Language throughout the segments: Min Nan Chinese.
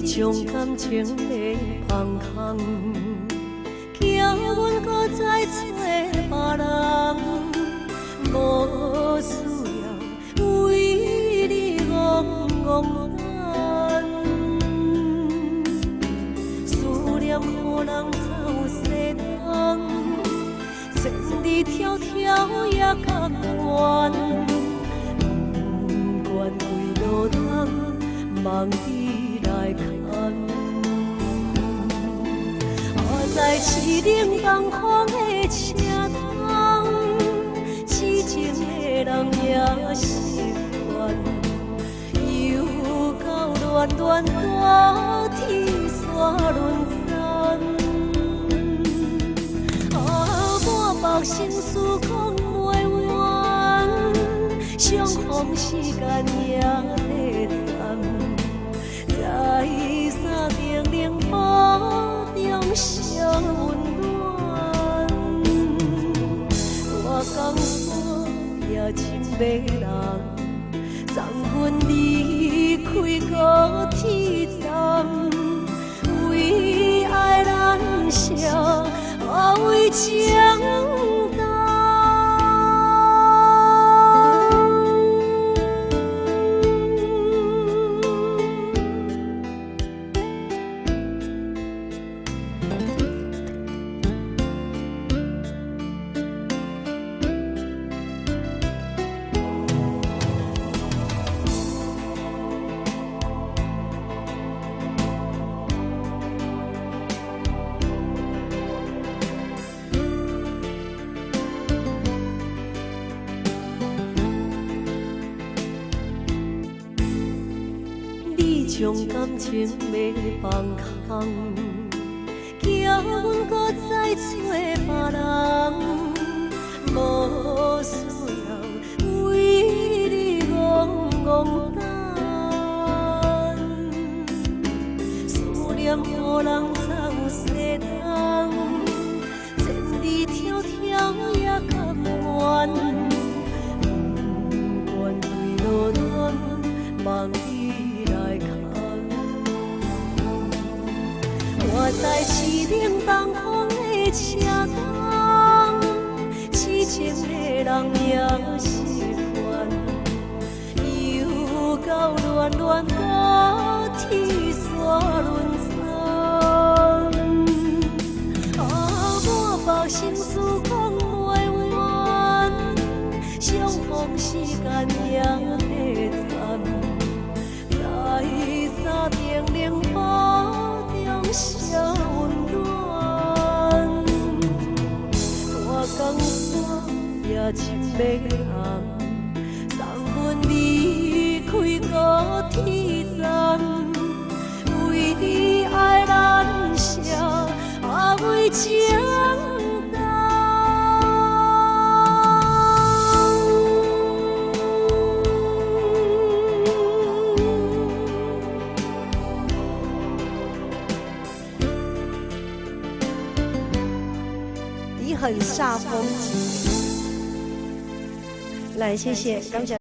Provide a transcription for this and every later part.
將感情欲放空，叫阮閣再揣別人，無需要為你戇戇等。思念予人走西東，千里迢迢也甘願，不管幾落冬，望你來牽。在市頂東方的車窗，痴情的人也習慣，又到亂亂大天煞輪轉。啊，滿腹心事講袂完，相逢時間也短暫，在三更冷雨中相溫暖。大江山也情迷人，送阮離開高鐵站，為愛難捨，啊為情重。你將感情欲放空，叫阮閣再揣別人，無需要為你戇戇等。思念予人走西東，千里迢迢也甘願，不管幾落冬，望你來牽。我在市頂東方的車窗，痴情的人也習慣，又到亂亂高鐵煞輪轉。啊，滿腹心事講袂完，相逢時間也短暫，在三更冷雨中相溫暖。大江山也情迷人，送阮離開高鐵站，為你愛難捨，啊為情重。你很煞風景。來，謝謝，感謝。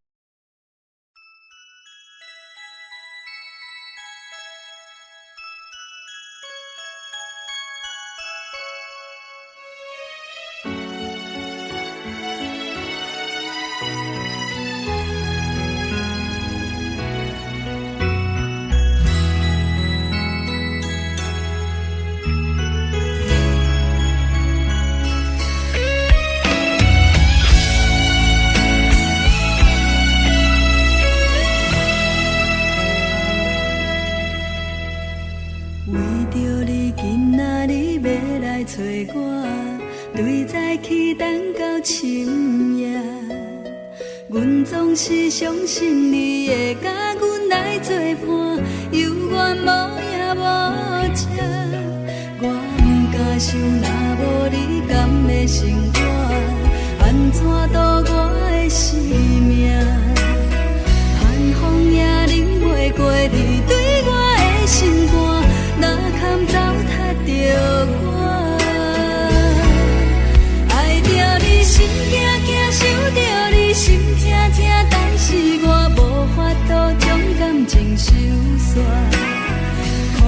為著你今仔日欲來揣我，對早起等到深夜。阮總是相信你會佮阮來做伴，猶原無影無跡。我毋敢想，若無你敢會生活，按怎度我的生命？寒風也忍袂過你對我的心肝，哪堪糟蹋著我？愛著你心驚驚，想著你心疼疼，但是我無法度將感情收煞。予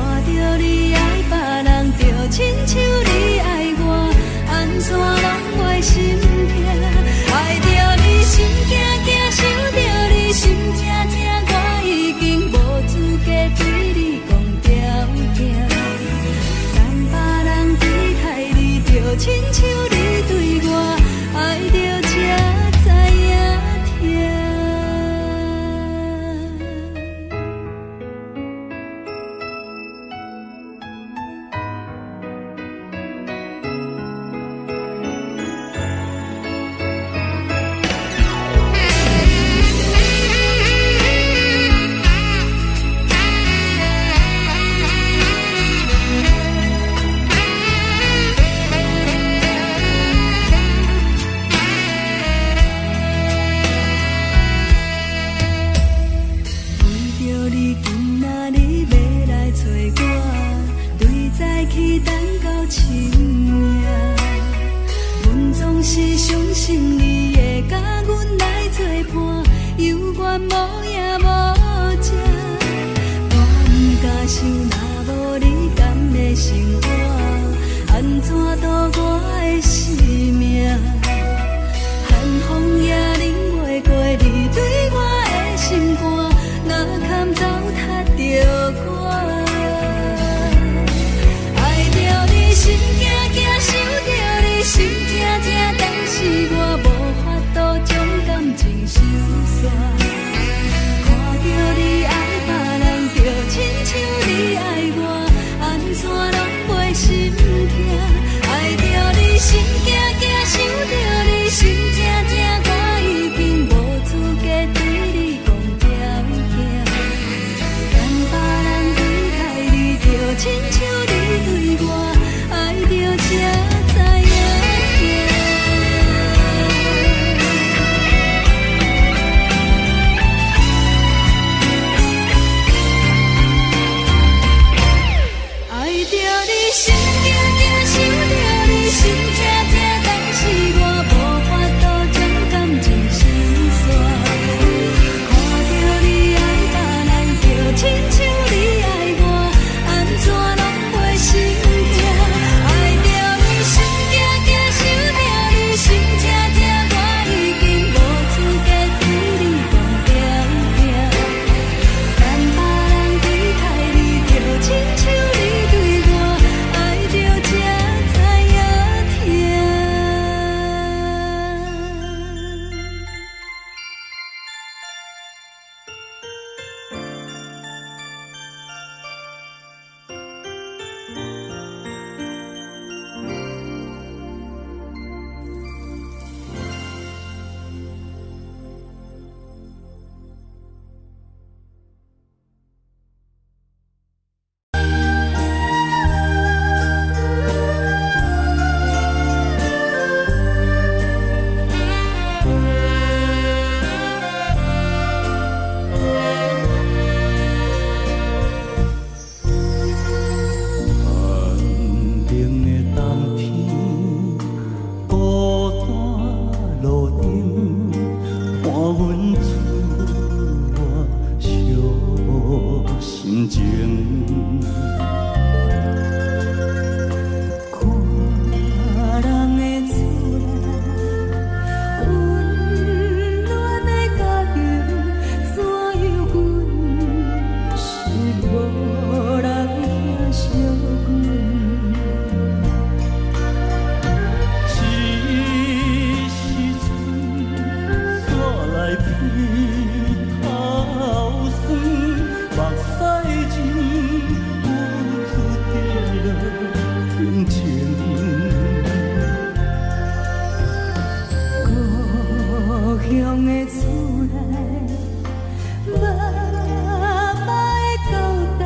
無影無跡。我毋敢想，若無你，敢會生活？按怎度我的生命？寒風也忍袂過你對我的心肝，哪堪走踢著我？愛著你心驚驚，想著你心疼疼，但是我無法度將感情收煞。看著你愛別人，就親像你愛我，按怎攏袂心疼？愛著你心驚驚，想著你心疼疼，我已經無資格對你講條件。等別人對待你，就親像你對我，愛著才知影疼。愛著你心驚驚，想著你心疼疼，但是我無法度將感情收煞。看著你愛別人，就親像你愛我，按怎攏袂心疼？愛著你心驚驚，想著你心疼疼，我已經無資格對你講條件。等別人對待你，就親像你對我，愛著才知影疼。寒冷的冬天，孤單路燈，看阮厝外寂寞心情。看人的厝內，溫暖的家庭，怎樣阮是無人疼惜阮？這時陣煞來鼻頭酸，目屎忍不住滴落胸前。故鄉的厝內，媽媽的交代，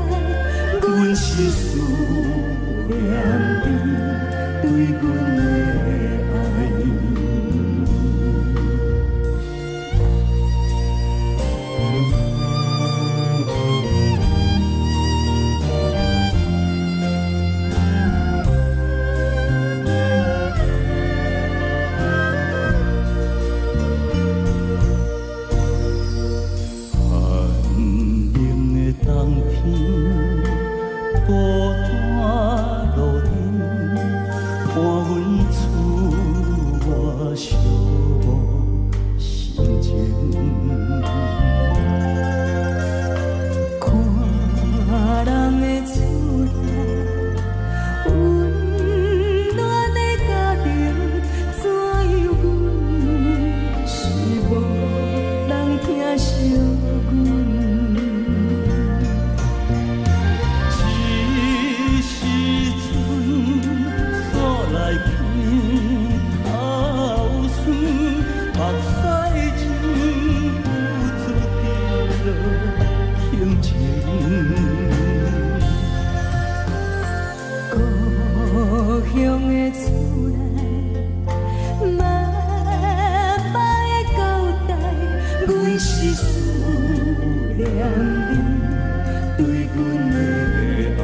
阮是思念你對阮的愛。寒冷的冬天，孤單路燈，看阮厝外寂寞心情。看人的厝內，溫暖的家庭，怎樣阮是無人疼惜阮？這時陣煞來鼻頭酸，目屎忍不住滴落胸前。故鄉的厝內，媽媽的交代，阮是思念你對阮的愛。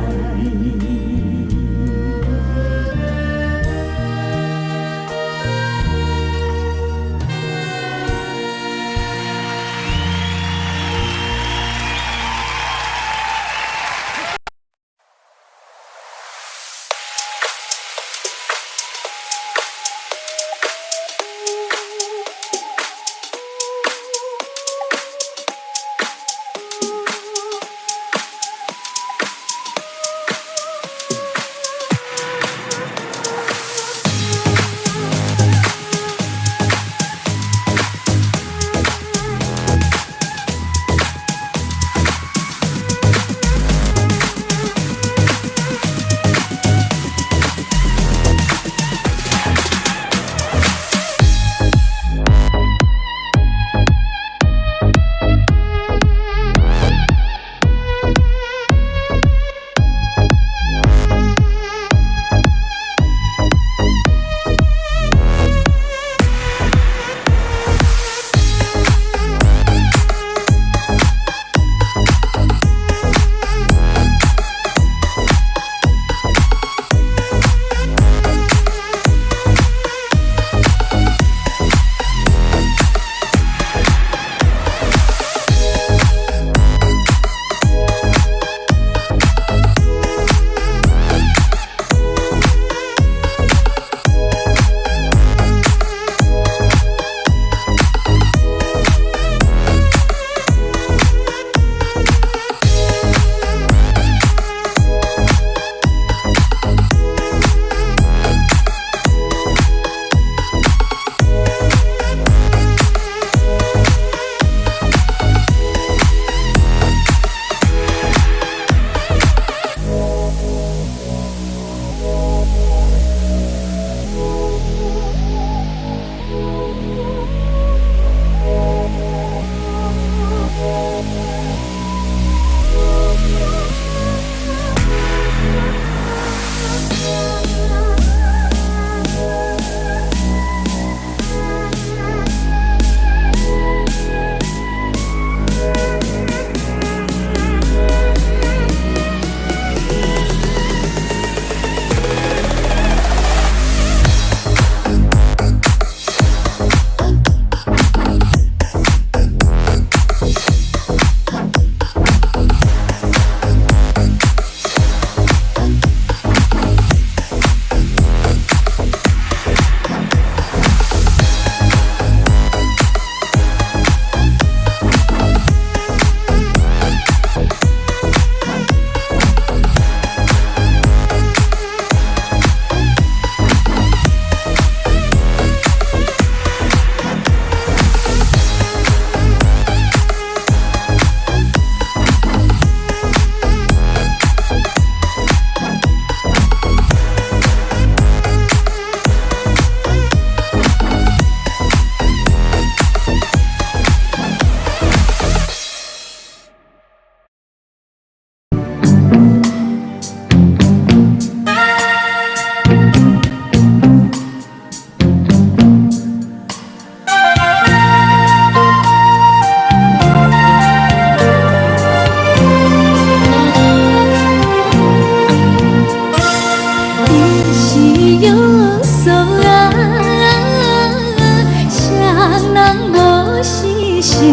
心，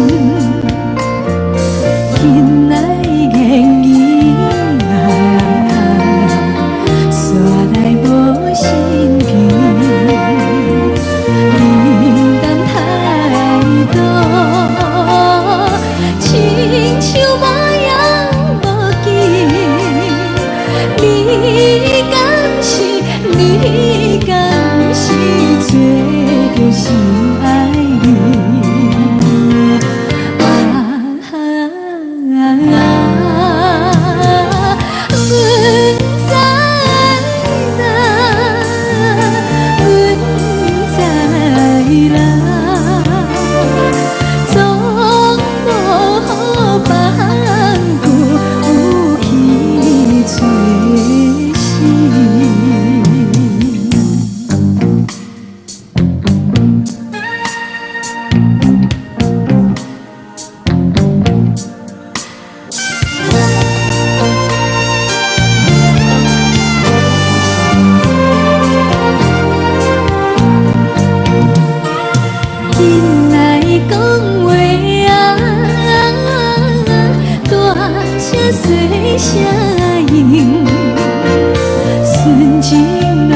緊來言語啊，煞來無心機，冷淡態度，親像無影無見。你敢是，你敢是做著心愛你？啊啊，阮知啦，阮知啦，總無放過有去找尋。緊來講話啊，大聲細聲應，純情爛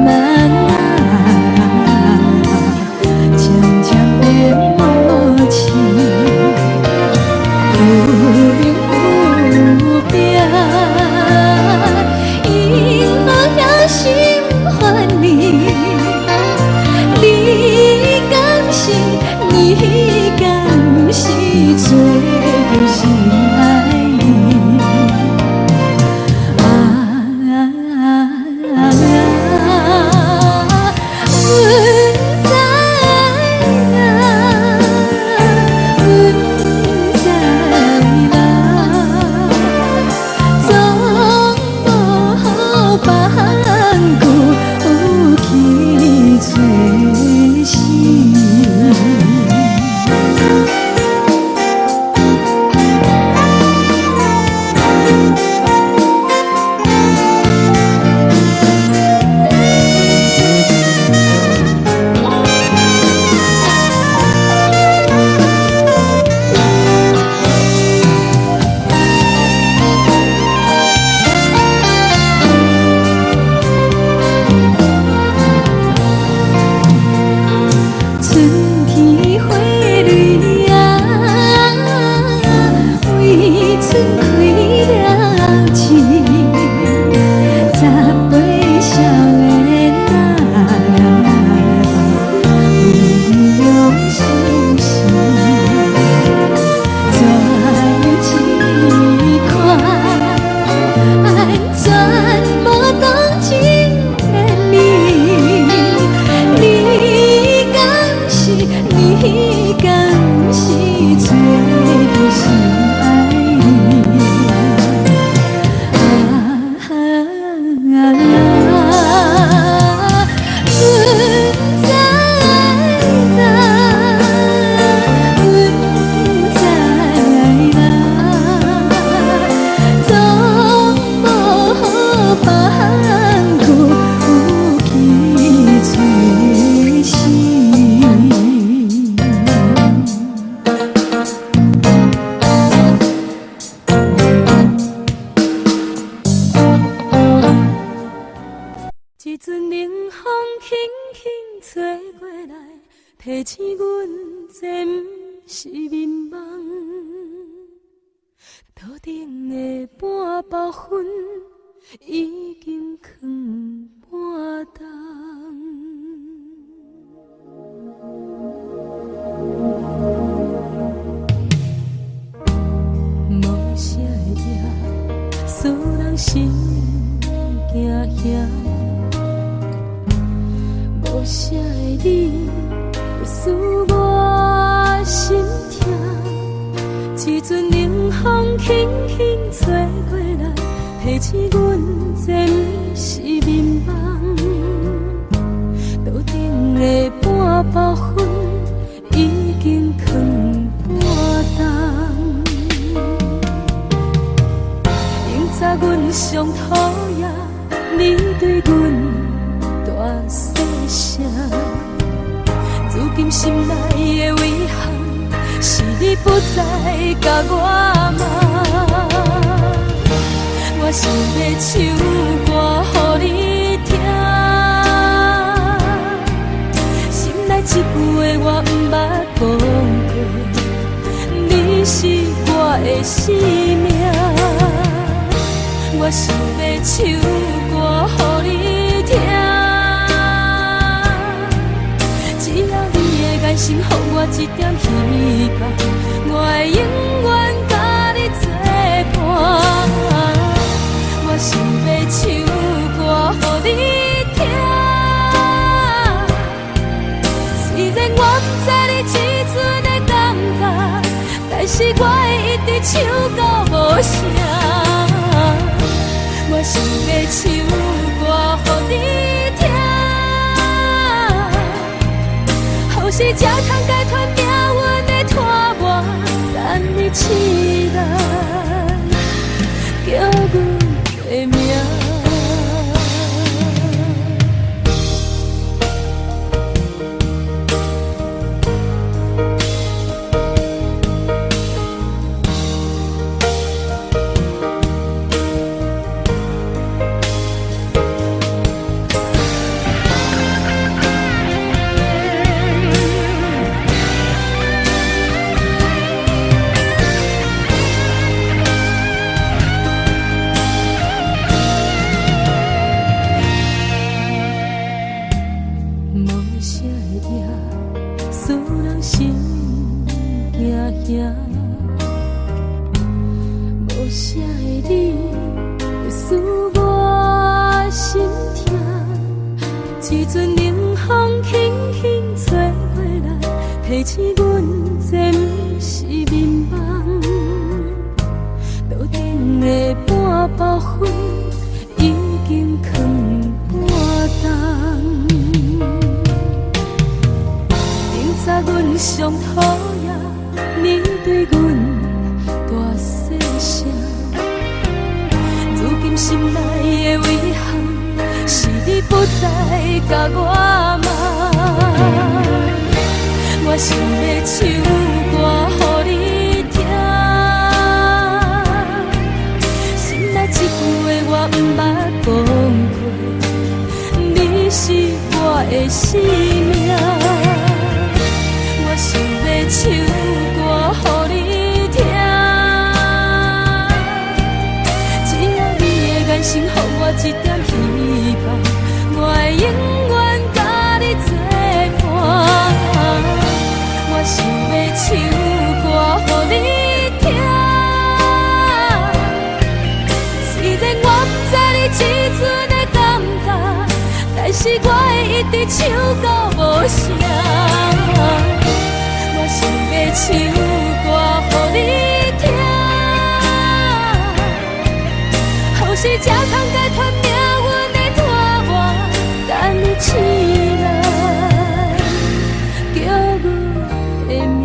漫啊，漸漸變無情，有明有變，因何遐心煩你？你敢是，你敢是做著心愛你？啊啊，阮知啦，阮知啦，總無放過有去找尋。春天花蕊啊，為春開了枝，18少年啊，為你用心思，怎樣這款，全無當真的你。你敢是，你敢是做著心愛你？啊啊，阮知啦，阮知啦，總無放過有去找尋。一陣冷風輕輕吹過來，提醒阮這毋是眠夢。桌頂的半包雲已經囥半冬。無聲的夜，使人心驚嚇。無聲的你，使我心痛。一陣冷風輕輕吹過來，提醒阮這毋是眠夢。桌頂的半包雲已經囥半冬。永早阮上討厭你對阮大細聲，如今心內的遺憾是你你不再共我罵。我想欲唱歌予你聽，心內這句話我毋捌講過，你是我的生命。我想欲唱歌予你聽，只要你的眼神予我一點希望，我會永遠佮你作伴。我想欲唱歌予你聽，雖然我毋知你這陣的感覺，但是我會一直唱到無聲。我想欲唱歌予你聽，予是才通解脫命運的拖磨，等你醒來，叫阮的名。無聲的夜，使人心驚驚。無聲的你，使我心痛。一陣冷風輕輕吹過來，提醒阮這毋是眠夢。桌頂的半包烟已經囥半冬。顶早阮上討厭你對阮大細聲，如今心內的遺憾是你不再共我罵。我想欲唱歌予你聽，心內這句話我毋捌講過，你是我的生命。我想欲唱歌予你聽，只要你的眼神予我一點希望，我會永遠佮你作伴。我想欲唱歌予你聽，雖然我毋知你這陣的感覺，但是我會一直唱到無聲。我想欲唱歌予你聽，予是才通解脫命運的拖磨，等你醒來，叫阮的名。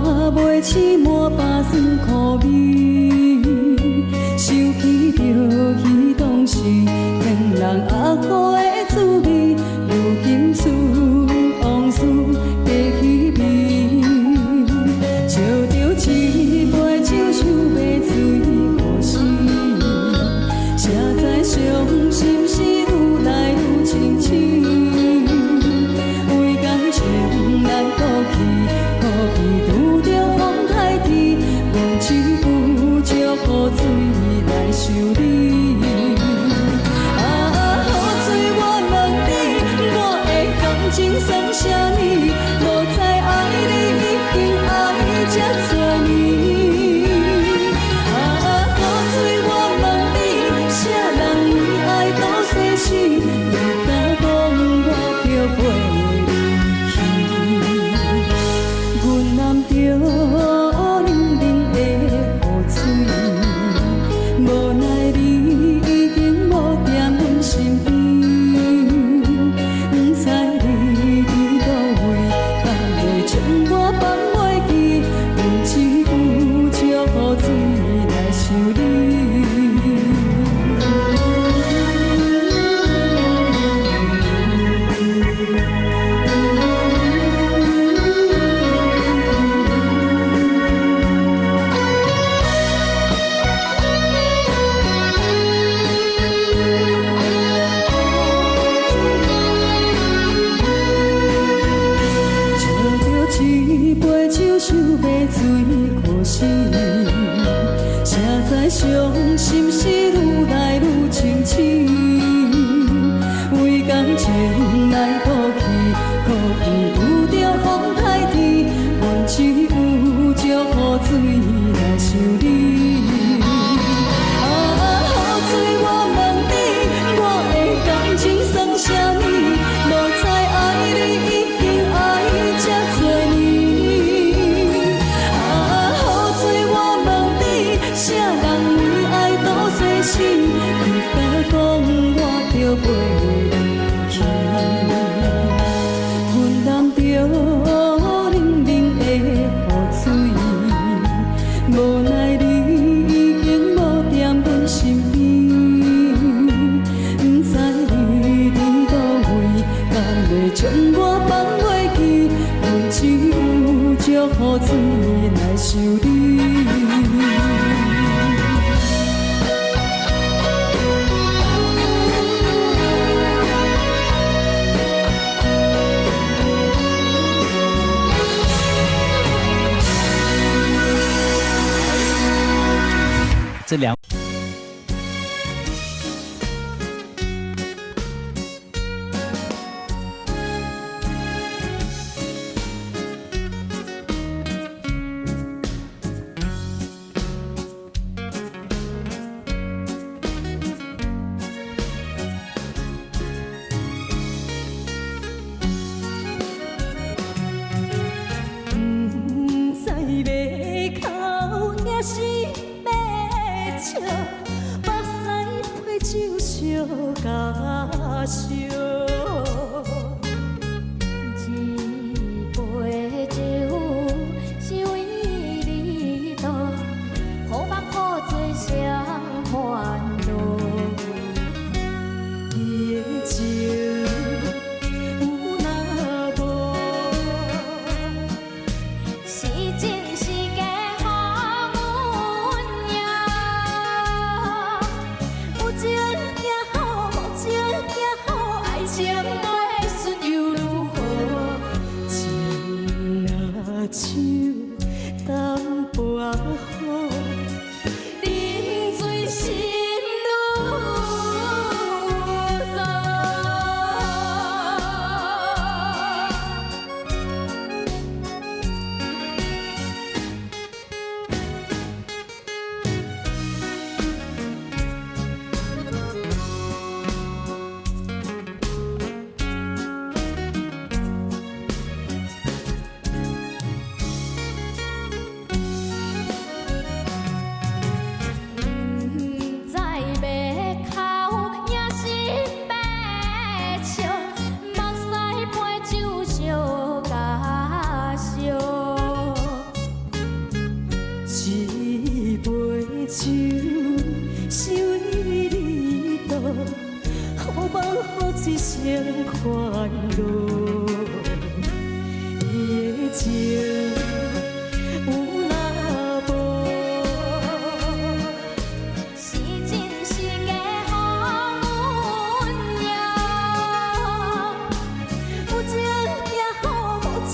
袂醒滿腹酸苦味，想起著彼當時天人鴨苦的滋味，如今思往事加稀微，照著一杯酒想欲醉予死，才知傷心事愈來愈清醒，為感情來過去，苦比拄著風颱天，阮只有石雨水來想你。啊，雨水我問你，我的感情算啥物？無知愛你已經愛這濟年。啊，雨水我問你，啥人為愛賭生死？你敢講我著陪你去？阮攬著冷冷的雨水，無奈你已經無踮阮身邊，不知你佇佗位，敢會將我放袂記？阮只有石雨水來想你。照著一杯酒，想欲醉予死，才知傷心事愈來愈清醒。為感情來賭氣，苦比拄著風颱天，阮只有石雨水來想你。啊，雨水我問你，我的感情算啥物？無知愛你已經愛這濟年。啊，雨水我問你，啥人為愛賭生死？你敢講我著陪你去？阮攬著冷冷的雨水，無奈你已經無踮阮身邊，不知你佇佗位，敢會將我放袂記？阮只有石雨水來想你。這兩。毋知欲哭抑是欲笑，目屎配酒相共燒。這杯酒是為你倒，苦夢苦醉雙煩惱。伊的情有若無？是真是假，予阮贏。有情也好，無情也好，愛生快樂，伊的情有若無？是真是假，予阮赢。有情也好，無情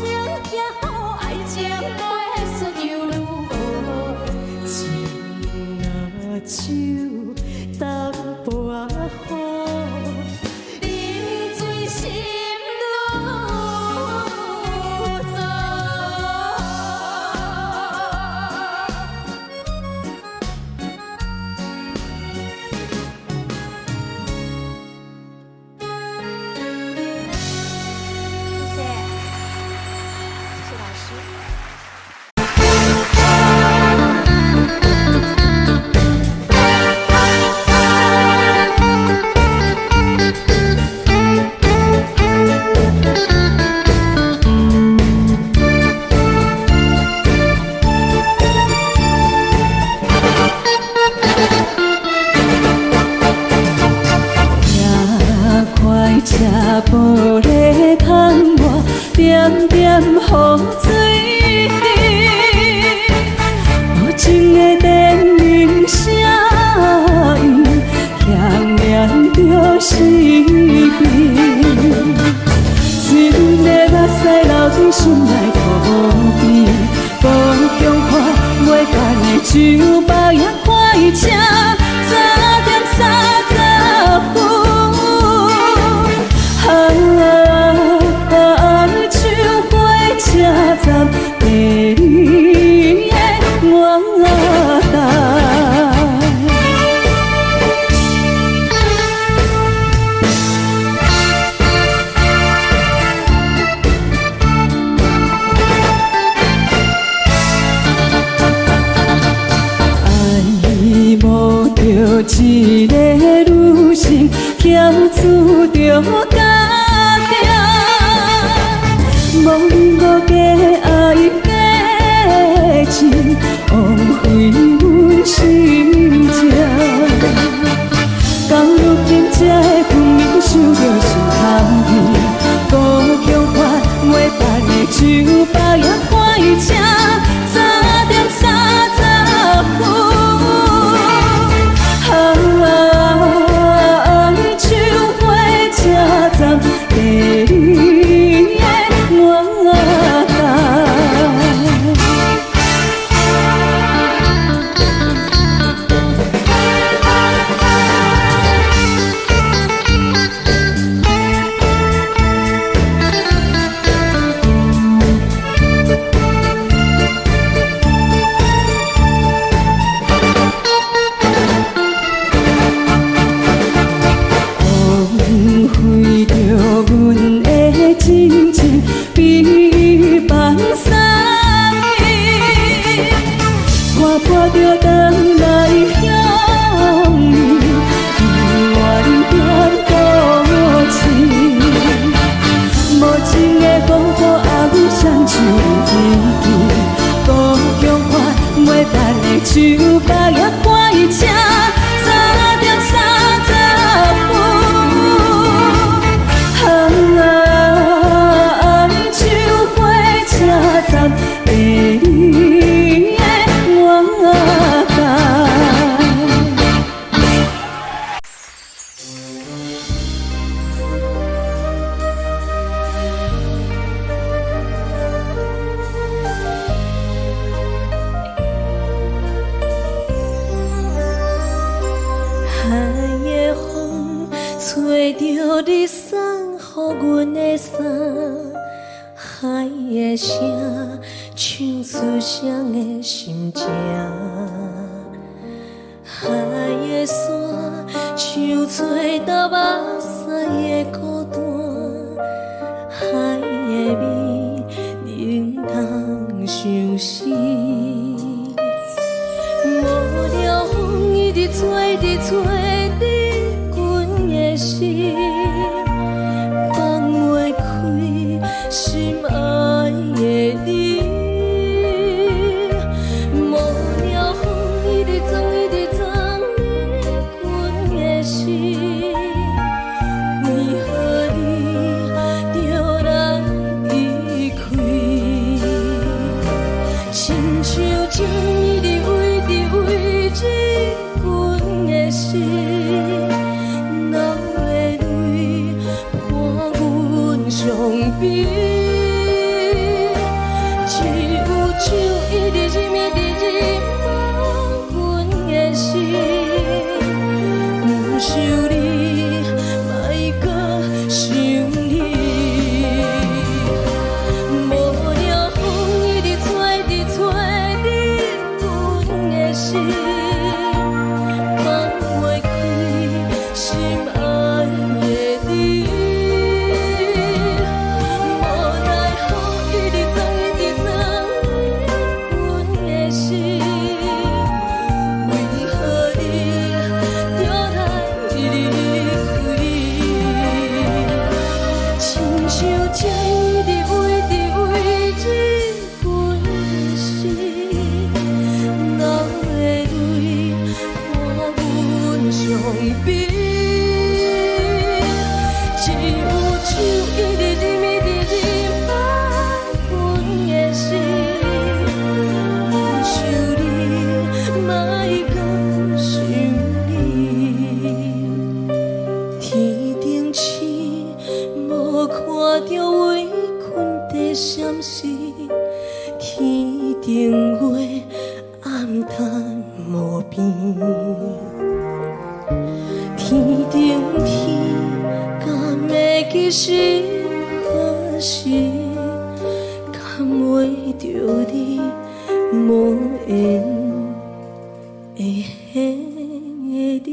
也好，愛情袂說猶豫。情若酒淡薄仔好，饮醉心愈燥。謝謝，謝謝老師。這快車玻璃窗外，點點雨水滴，無情的電鈴聲音，響念著死別。水的目屎流伫心內苦悲，無共款袂等的酒吧也快車，3點30分。啊，像火車站爬你的我等。愛慕著一个女生，欠注著家庭，無理無假愛假情，枉費阮心情。到如今才會分明想著心空去，故鄉款袂等的酒吧也快車，3點30分。啊，像火車站爬你的我等。枉費著阮的真情，比伊放送去，看破著轉來鄉里，不願踮都市。無情的風雨暗雙手支持，故鄉款袂等的酒吧也快車，3點30分。啊，像火車站爬你的我等。海的風吹著你送予阮的衫，海的聲唱出誰的心情，海的沙像吹到目屎的孤單，海的味冷痛相思。無聊風一直吹，直吹你阮的心，放袂開心愛的你。無聊風一直撞，一直撞你阮的心，為何你酒一直為著為這阮的心，流的淚伴阮傷悲。只有酒一直飲一直飲，阮的心，毋想你，莫閣想你。無領風一直吹，直吹你阮的心，放袂開心愛的你。無奈何一直裝一直裝阮的心，為何你著來離開？親像這一直為著為這阮的心，流的淚伴阮傷悲。只有酒一直飲一直飲，阮的心，毋想你，莫閣想你。天頂星，無看著畏困在閃烁，天頂月暗淡無邊。天頂天，敢會記是何時？敢袂著你無緣的彼個你。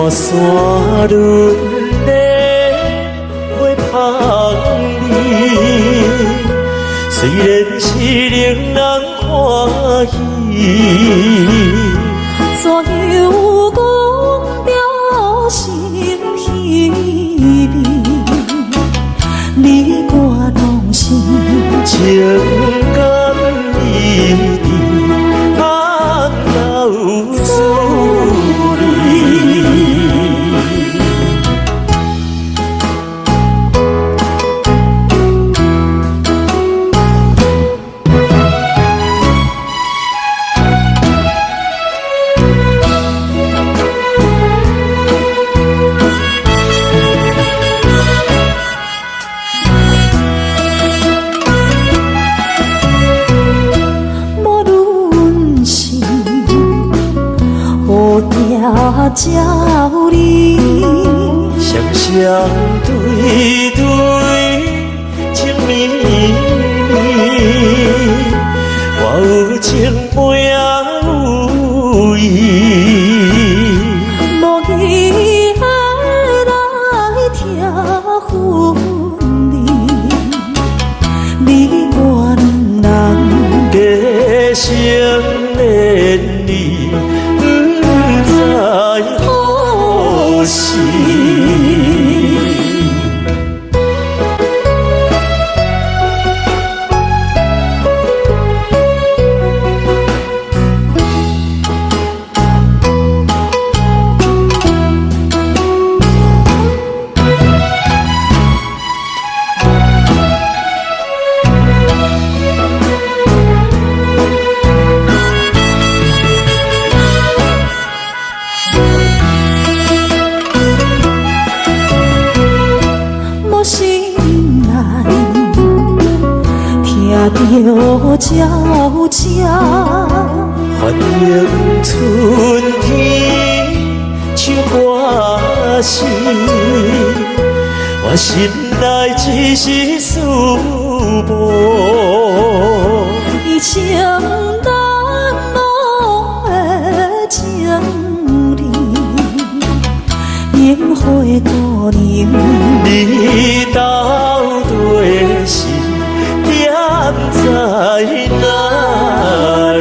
山崙的花香味，虽然是令人歡喜。怎樣講著心稀微，你我攏是情感意甜，暗流滋味。無論是何鼎才有你，雙雙對對情綿綿，我有情袂有意。無意的來拆分離，你我兩人加成連理，不知何時。無心內聽著才有這，歡迎春天唱歌時，我心內只是思慕。伊情難忘的情理，櫻花姑娘。你到底是踮在哪裡？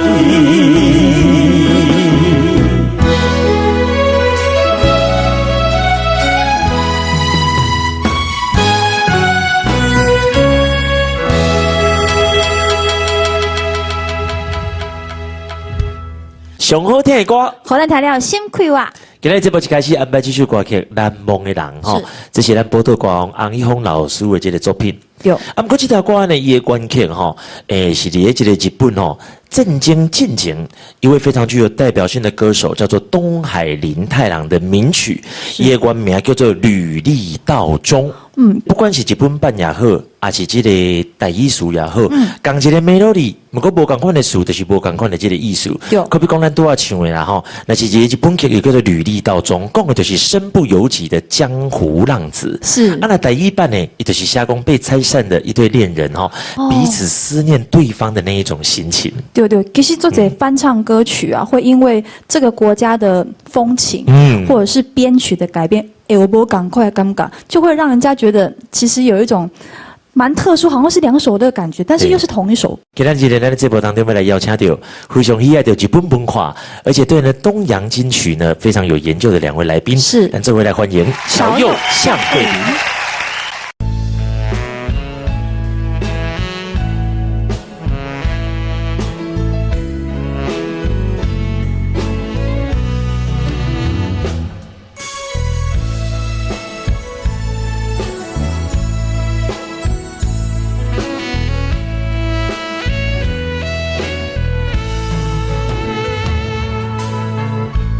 上好聽的歌，予咱聽了心快活。今日節目一開始安排這首歌曲《難忘的人》吼，這是咱寶島歌王洪一峰老師的這個作品。對。啊，毋過這條歌呢，伊的原曲吼，是佇咧這個日本吼，戰爭進前一位非常具有代表性的歌手，叫做東海林太郎的名曲，伊的原名叫做《履歷道中》。不管是日本版也好，抑是這個台語詞也好，仝一个 melody，毋過無仝款的詞，就是無仝款的這個意思。可比講咱拄仔唱的啦吼，若是一個日本曲，又叫做《履歷道中》，講的就是身不由己的江湖浪子。啊，若台語版呢，伊就是寫講被拆散的一對戀人吼，彼此思念對方的那一種心情。對對，其實做這翻唱歌曲啊，會因為這個國家的風情，或者是編曲的改變，有無仝款的感覺，就會讓人家覺得其實有一種蠻特殊，好像是兩首的感覺，但是又是同一首。今仔日呢，咱節目當中欲來邀請著非常喜愛著日本文化，而且對呢東洋金曲呢非常有研究的兩位來賓，咱這位來歡迎小佑向慧琳。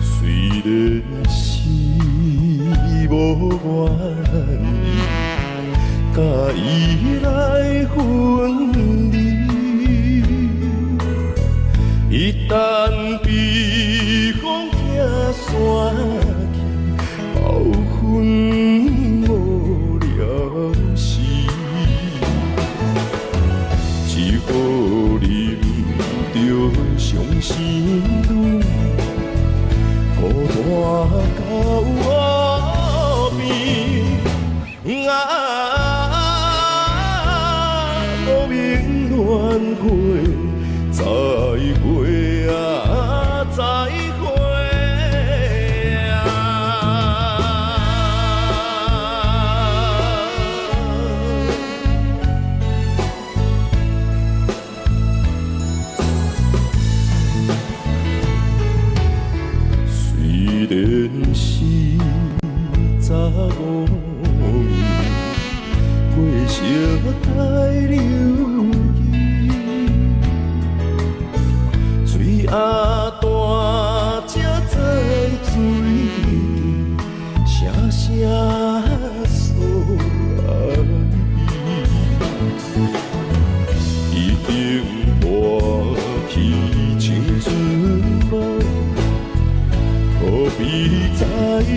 雖然是無願意，佮伊來分離，一旦被風拆散去，後分無了時，只好忍著傷心淚。孤單到5年，袂相待留意，喙仔大才知水声声诉爱意，已經破去青春夢，何必再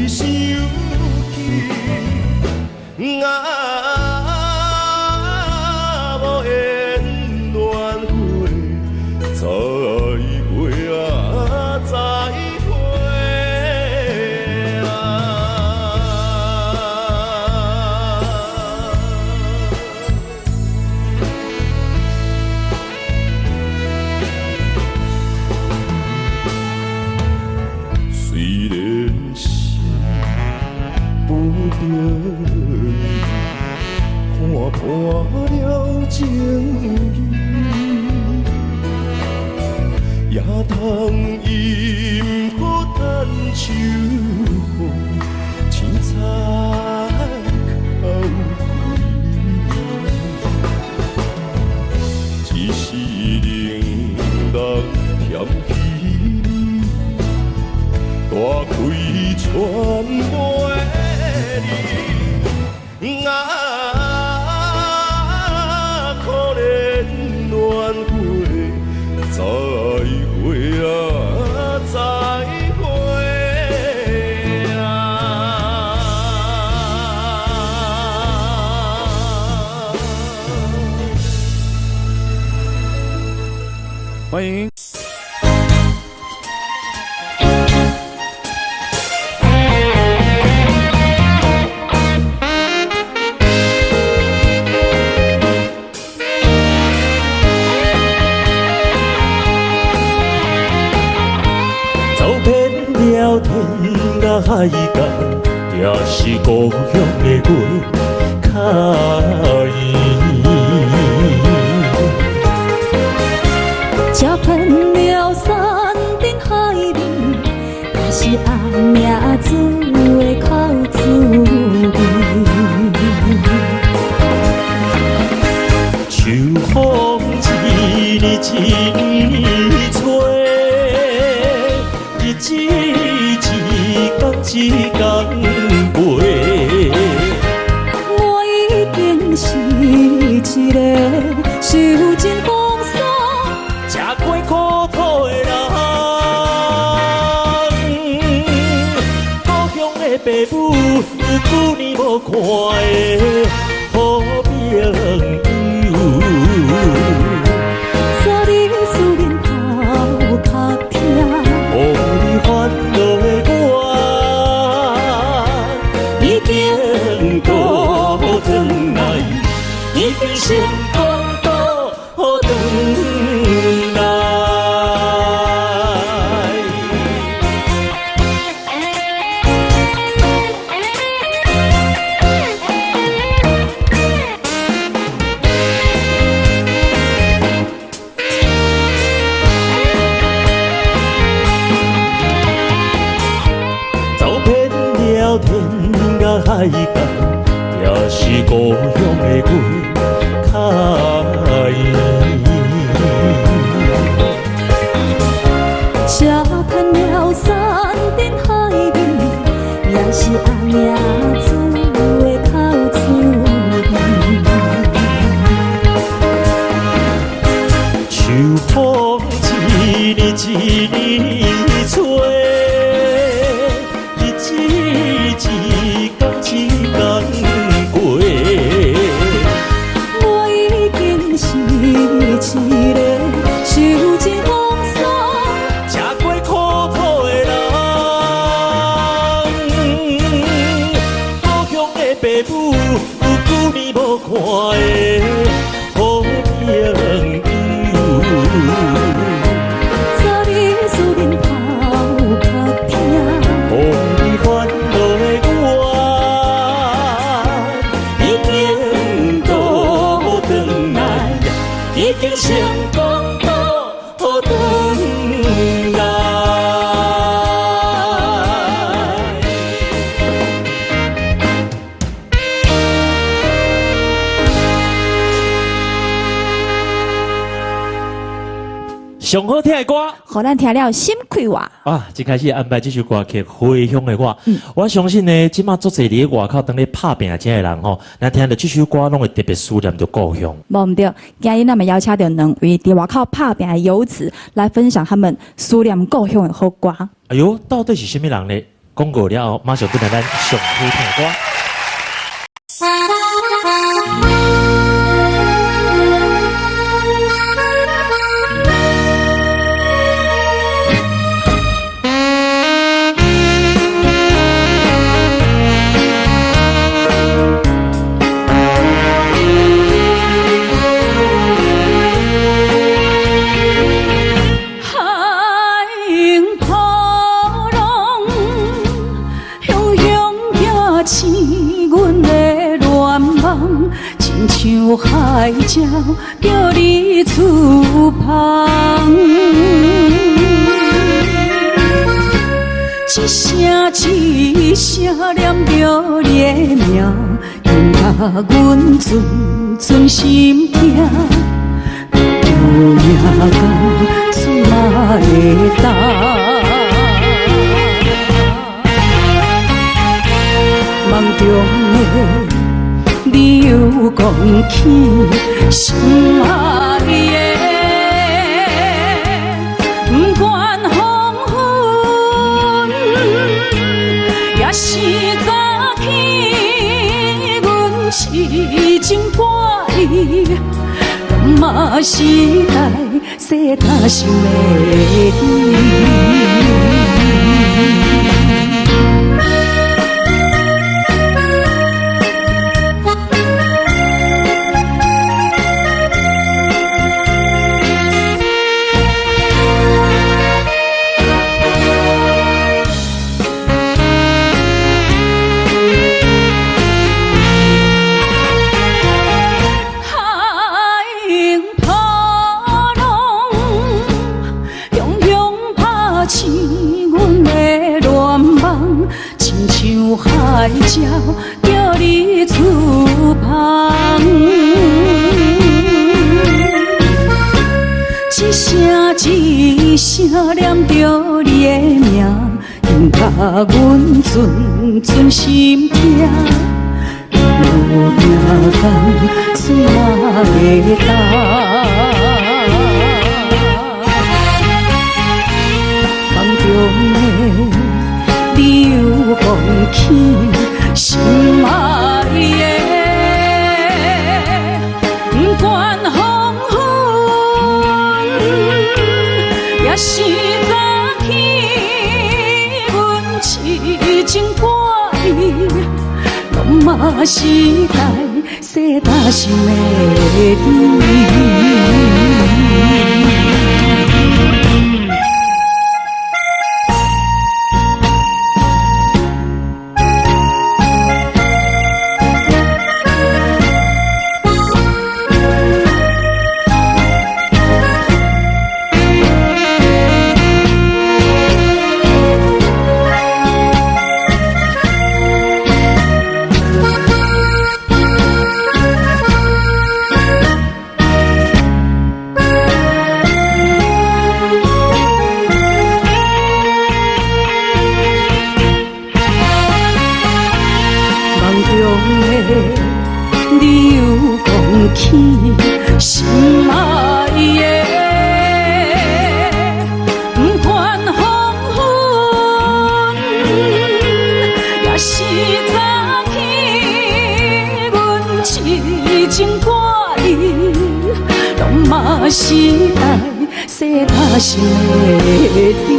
想起？啊，無緣難會，再會啊，再會啊！雖然是不得已，看破了情義，也通音符等秋風，凊彩哭幾暝。只是令人嫌棄你，大開傳袂離，啊，可憐難會，再會啊，再會啊！歡迎。走遍了天涯海角，也是故鄉的月較圓。吃遍了山珍海味，也是阿命煮的口滋味。秋風一年一年吹，日子一天一天過。我已經是一個受盡風霜、吃過苦頭的人，故鄉的爸母有幾年無看的好朋友。昨日思念頭殼疼，予你煩惱的我，已經倒轉來，已經成功倒轉來。走遍了天涯海角，也是故鄉的月較圓。吃遍了山珍海味，也是阿命煮的口滋味。秋風一年一年吹，日子一天一天過。我已經是一個受盡風霜、吃過苦頭的人，故鄉的爸母有幾年無看的好朋友。昨日思念頭殼疼，予你煩惱的我，已經倒轉來，已經成功倒轉來。上好聽的歌，予咱聽了心快活。啊！一開始安排這首歌曲《回鄉的我》，我相信呢，這馬足濟佇咧外口當咧拍拚這的人吼，若聽著這首歌，攏會特別思念著故鄉。無毋對，今日咱們邀請著兩位佇外口拍拚的遊子來分享他們思念故鄉的好歌。哎喲，到底是啥物人呢？廣告了後，馬上轉來咱上好聽的歌。像海鸟叫你出芳，一声一声念著你的名，紧甲阮阵阵心痛，有影讲出嘛会当。梦中的你又讲起心爱的，不管黄昏，也是早起，阮痴情挂意，嘛是来世他想的你。海鸟叫你出芳，一声一声念著你的名，紧甲阮阵阵心痛，有影讲出嘛会当。梦中的你又讲起心爱的，不管黄昏，也是早起，阮痴情挂意，拢嘛是来世他想的你。你又讲起心爱的，不管黄昏，也是早起，阮痴情挂意，拢嘛是来世他想的你。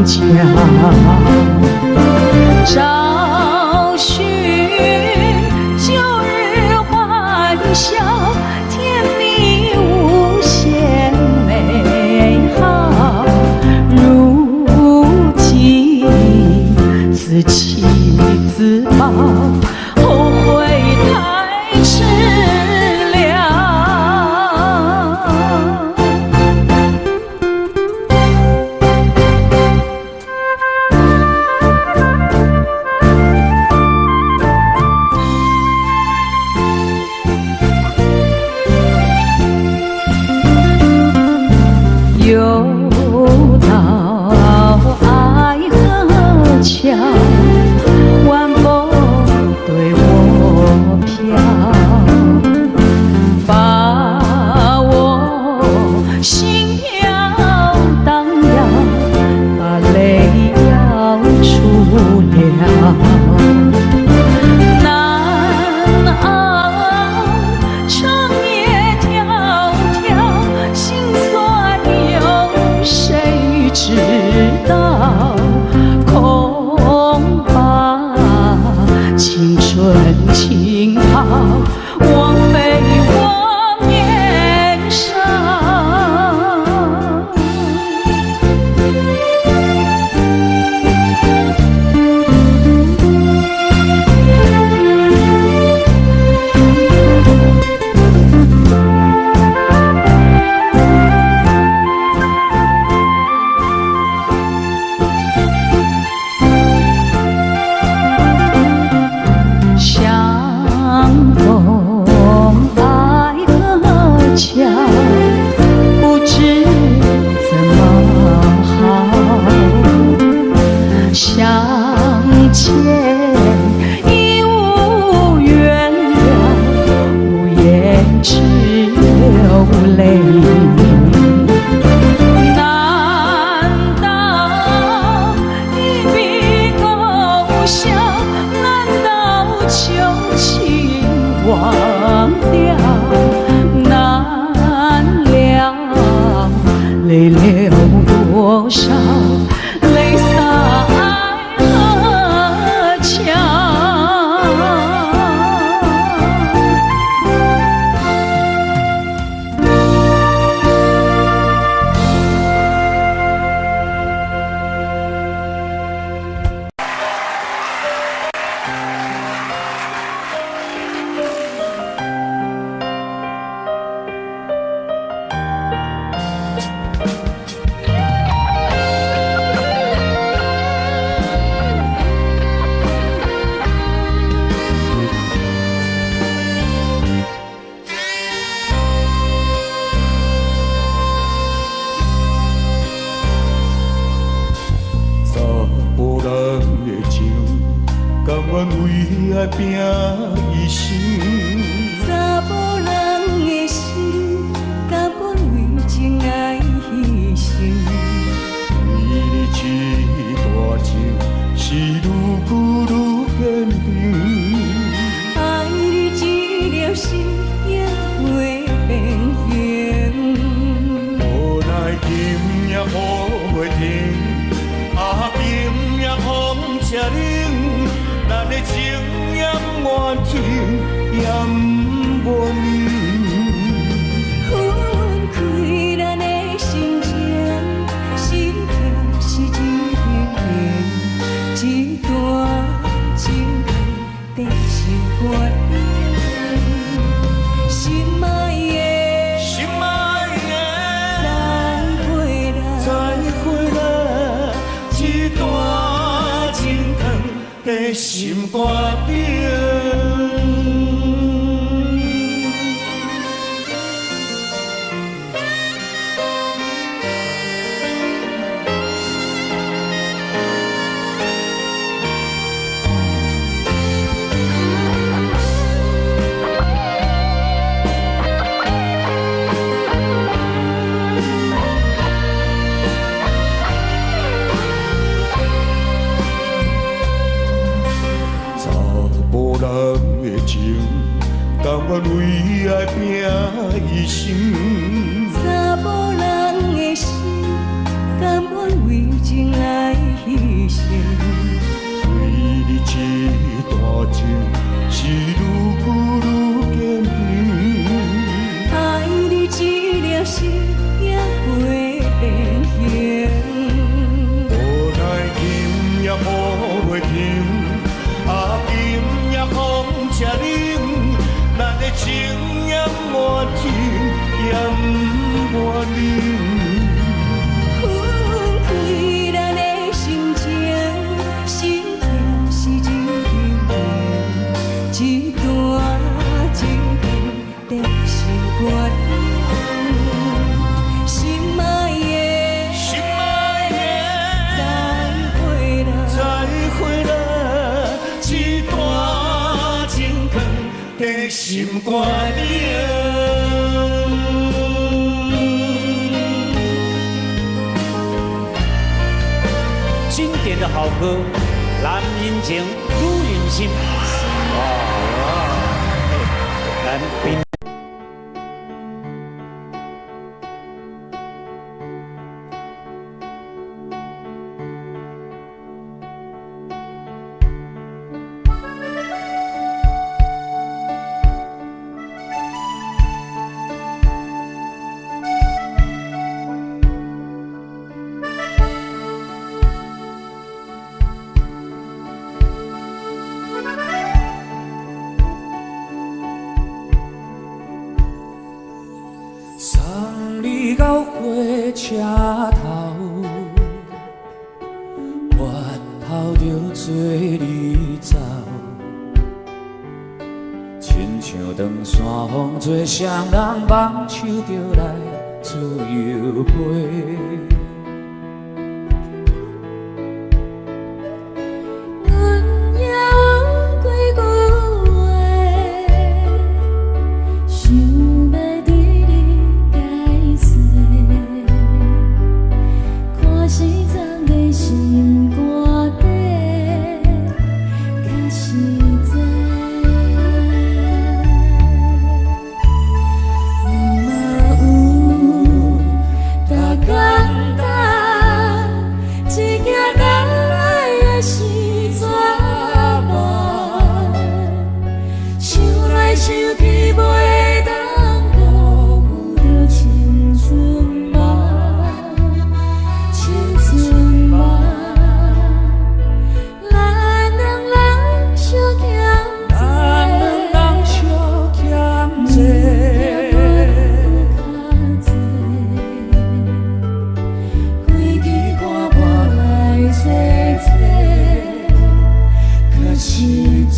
橋，找尋舊日歡笑，甜蜜無限美好。如今自欺自暴，後悔太遲了。又到愛河橋，晚風對我飄，把我心飄蕩搖，把淚搖出了。難熬，長夜迢迢，心酸有誰知道？恐怕青春浸泡，枉費我年少。相逢愛河橋，不知怎麼好。相見已無緣了，無言只流淚。難道一筆勾銷？難道舊情忘掉？難了，淚流多少？淚灑愛河橋。查埔人的情，甘願為愛拼一生。查埔人的心，甘願為情愛犧牲。為你這段情是愈久愈堅定。愛你這粒心永袂變形。無奈今夜雨袂停，啊，今夜風這冷，咱的情猶原天，猶無眠。分開咱的心情，心痛是一定，這段情藏佇心肝頂，心愛的，心愛的，再會啦，再會啦，這段情藏佇心肝頂。查埔人的情，甘願為愛拼一生。查埔人的心，甘願為情停。啊，今夜風車冷，咱的情猶原甜，猶原冷。分開咱的心情，心痛是真情，一段情滴心肝頂，心愛的，心愛的，再會啦，再會啦，一段情藏在心肝頂。經典的好歌，男人情，女人心。哇！咱邊。送你到火車頭，回頭就做你走，親像長山風吹，雙人挽手就來自由飛。阮也有幾句話，想欲對你解釋，看是藏在心肝底，較實在。嘛有逐工等，一件等來的是怎办？想來想去，袂當辜負著青春夢，青春夢。咱兩人相欠咱兩人相欠債。規支歌伴來做伙，較實在。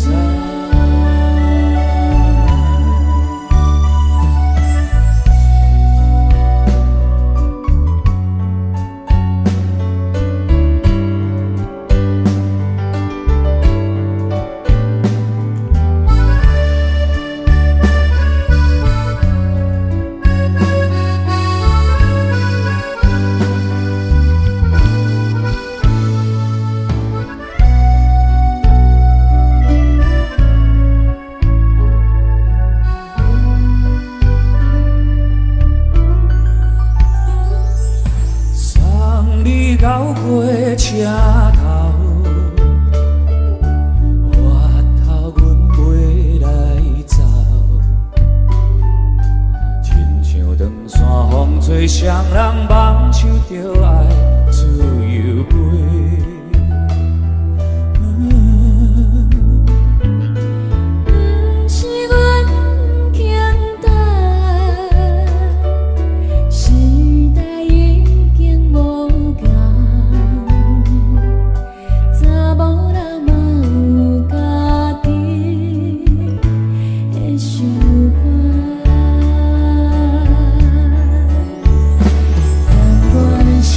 送你到火車頭，回頭阮袂來走，親像長山風吹，雙人挽手就愛自由飛。毋是阮不肯等，時代已經無仝，查某人嘛有家己的想法，甘願是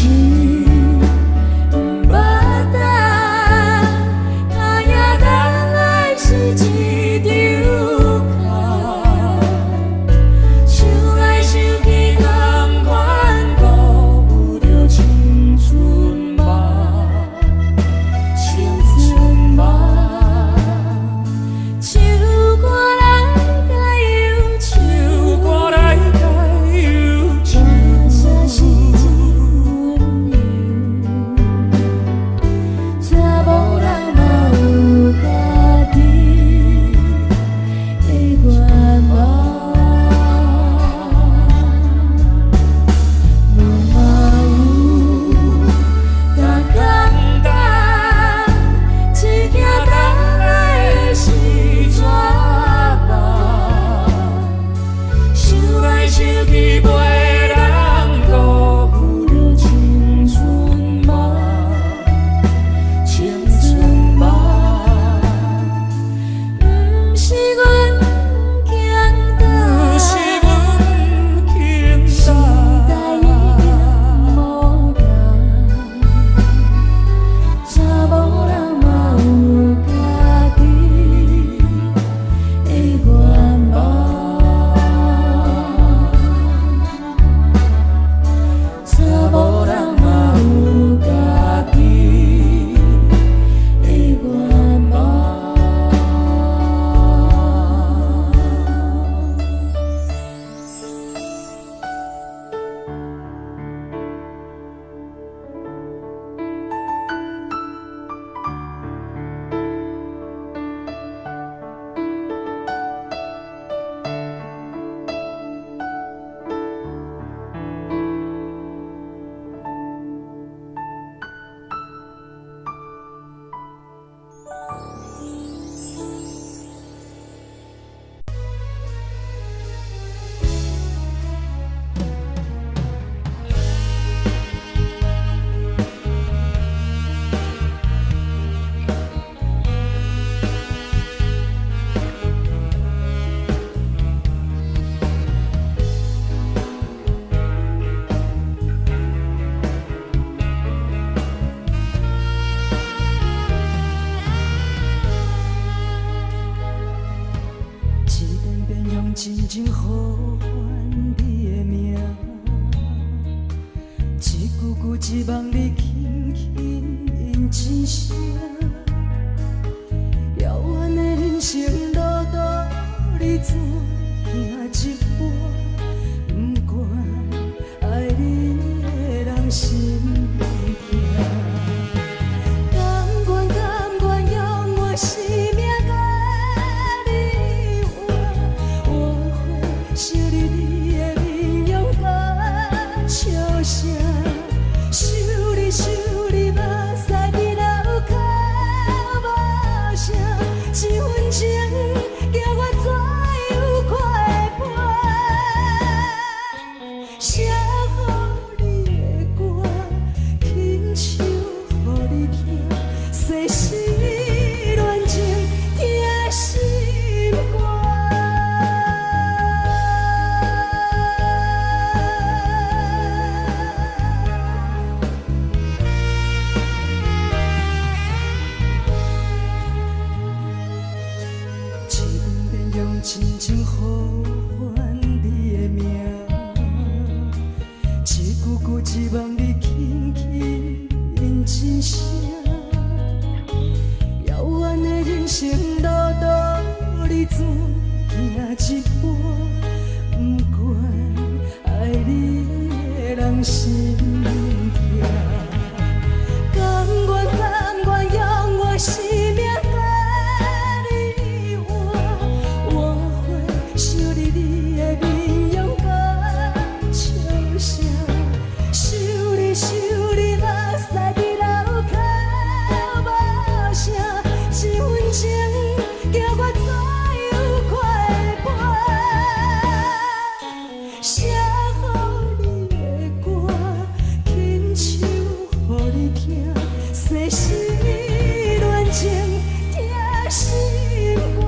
一望你轻轻吟一声，遥远的人生路途，你怎行一半？不管爱你的人心痛。甘愿甘愿用我生命共你换，我会想你你的面容佮笑声，想你想你目屎直流哭无声，这份情叫我怎有快伴？写予你的歌，轻唱予你听，细细恋情疼心肝。一遍遍用真情呼唤你的名，一句句一望你轻轻吟一声，遥远的人生路途，你怎行一半？不管爱你的人心痛。甘愿甘愿用我生命共你换，我会想你你的面容佮笑声，想你想你目屎直流哭无声，这份情叫我怎有快伴？写予你的歌，轻唱予你听，细细恋情疼心肝。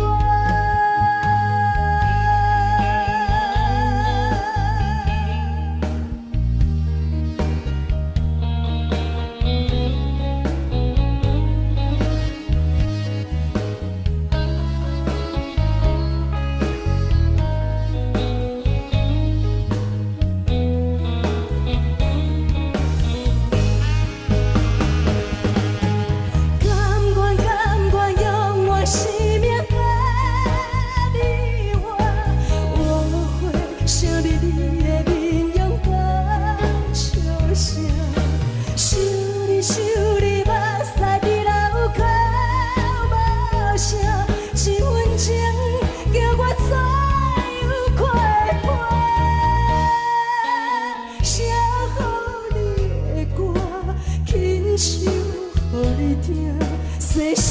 甘愿甘愿用我生命共你换，我会想你你的面容佮笑声，想你想你目屎直流哭无声，这份情叫我怎有快伴？写予你的歌，轻唱予你听，细细